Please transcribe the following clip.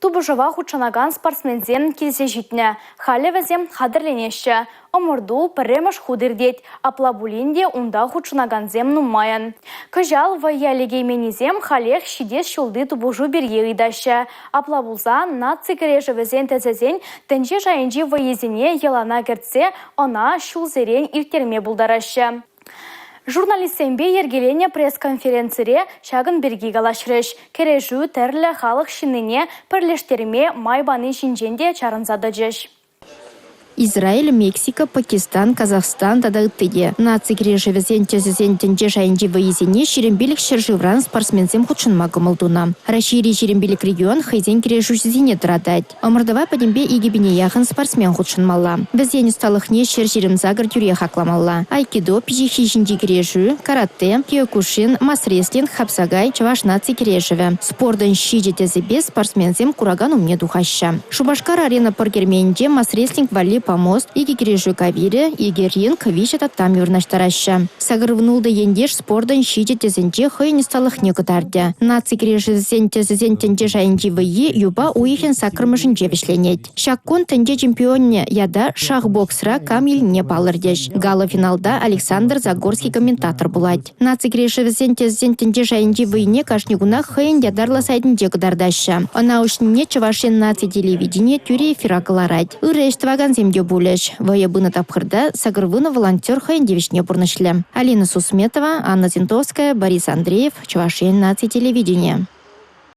Тупӑшӑва хутшӑнакан спортсменсем килсе ҫитнӗ. Халӗ вӗсем хатӗрленеҫҫӗ. Ӑмӑрту пӗрремӗш хут иртет, апла пулин те унта хутшӑнакансем нумайӑн. Кӑҫал вӑййа лекейменнисем халех ҫитес ҫулти тупӑшу пирки ыйтаҫҫӗ. Апла пулсан наци кӗрешӗвӗсен тӗсӗсен тӗнче шайӗнчи вӑййисене йӑлана кӗртсе ӑна ҫулсерен ирттерме пултараҫҫӗ. Журналистсемпе йӗркеленӗ пресс-конференцире ҫакӑн пирки калаҫрӗҫ. Кӗрешӳ тӗрлӗ халӑх ҫыннине пӗрлештерме май пани ҫинчен те чарӑнса тӑчӗҫ. Израиль, Мексика, Пакистан, Казахстан тата ытти те. Наци кӗрешӗвӗсен тӗсӗсен тӗнче шайӗнчи вӑййисене 25 ҫӗршывран спортсменсем хутшӑнма кӑмӑл тунӑ. Раҫҫейри 25 регион хӑйсен кӗрешӳҫисене тӑратать. Ӑмӑртӑва пӗтӗмпе 2 пине яхӑн спортсмен хутшӑнмалла. Вӗсен ӑсталӑхне 128 тӳре хакламалла. Айкидо, пиҫиххи ҫинчи кӗрешӳ, каратэ, киокушин, мас-рестлинг, хапсагай, чӑваш наци кӗрешӗвӗ. Спортӑн ҫичӗ тӗсӗпе спортсменсем куракан умне тухаҫҫӗ. Шупашкар-Арена пӑр керменӗнче мас-рестлинг валли помост, икӗ кӗрешӳ кавирӗ, икӗ ринг, виҫӗ татами вырнаҫтараҫҫӗ. 86 ентеш спортӑн ҫичӗ тӗсӗнче хӑйӗн ӑсталӑхне кӑтартӗ. Наци кӗрешӗвӗсен тӗсӗсен тӗнче шайӗнчи вӑййи юпа уйӑхӗн саккӑрмӗшӗнче вӗҫленет. Ҫак кун тӗнче чемпионне ята шахбоксра кам илнине палӑртӗҫ. Гала-финалта Александр Загорский комментатор пулать. Наци кӗрешӗвӗсен тӗсӗсен тӗнче шайӗнчи вӑйне кашни кунах хӑйӗн ятарлӑ сайтӗнче кӑтартаҫҫӗ. Ӑна уҫнине Чӑваш Ен наци телевиденийӗ тӳрӗ эфира кӑларать. Ырӑ ӗҫ тӑвакансем те пулӗҫ. Вӑйӑ пынӑ тапхӑрта 80 волонтер хӑйӗн тивӗҫне пурнӑҫлӗ. Алина Сусметова, Анна Зинтовская, Борис Андреев, Чӑваш Ен наци телевиденийӗ.